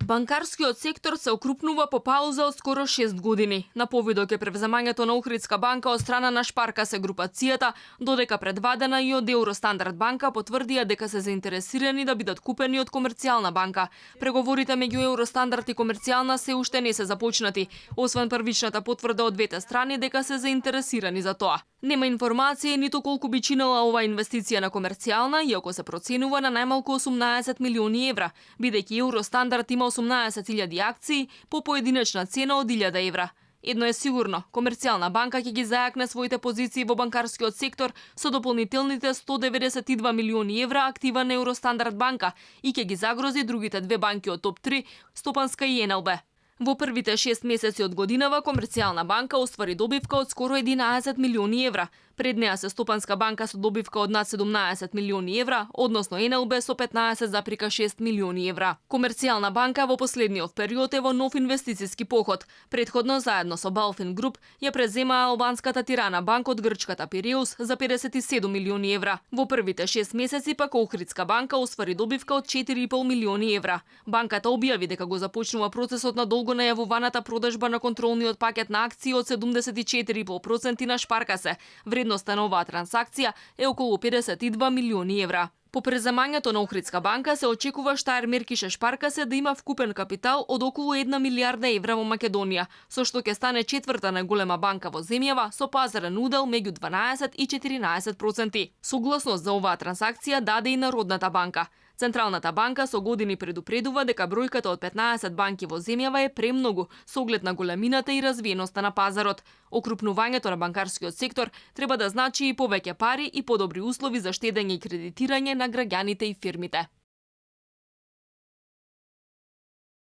Банкарскиот сектор се окрупнува по пауза од скоро 6 години. На повидок е превземањето на Охридска банка од страна на Шпаркасе групацијата, додека предвадена и од Евростандард банка потврдија дека се заинтересирани да бидат купени од Комерцијална банка. Преговорите меѓу Евростандард и Комерцијална се уште не се започнати, освен првичната потврда од двете страни дека се заинтересирани за тоа. Нема информација ниту колку би чинела оваа инвестиција на Комерцијална, иако се проценува на најмалку 18 милиони евра, бидејќи Евростандард има 18.000 акции по поединечна цена од 1000 евра. Едно е сигурно, Комерцијална банка ќе ги зајакне своите позиции во банкарскиот сектор со дополнителните 192 милиони евра актива на Евростандард банка и ќе ги загрози другите две банки од топ 3, Стопанска и НЛБ. Во првите 6 месеци од годинава Комерцијална банка оствари добивка од скоро 11 милиони евра. Пред неа се Стопанска банка со добивка од над 17 милиони евра, односно НЛБ со 15,6 милиони евра. Комерцијална банка во последниот период е во нов инвестициски поход. Предходно заедно со Балфин Груп ја преземаа албанската Тирана банка од грчката Пиреус за 57 милиони евра. Во првите 6 месеци пак Охридска банка оствари добивка од 4,5 милиони евра. Банката објави дека го започнува процесот на долго најавуваната продажба на контролниот пакет на акции од 74,5% на Шпаркасе. Вредноста на оваа трансакција е околу 52 милиони евра. По преземањето на Охридска банка се очекува Штаер Меркише Шпаркасе да има вкупен капитал од околу 1 милијарда евра во Македонија, со што ќе стане четврта најголема банка во земјава со пазарен удел меѓу 12 и 14%. Согласност за оваа трансакција даде и Народната банка. Централната банка со години предупредува дека бројката од 15 банки во земјава е премногу со оглед на големината и развиеноста на пазарот. Окрупнувањето на банкарскиот сектор треба да значи и повеќе пари и подобри услови за штедење и кредитирање на граѓаните и фирмите.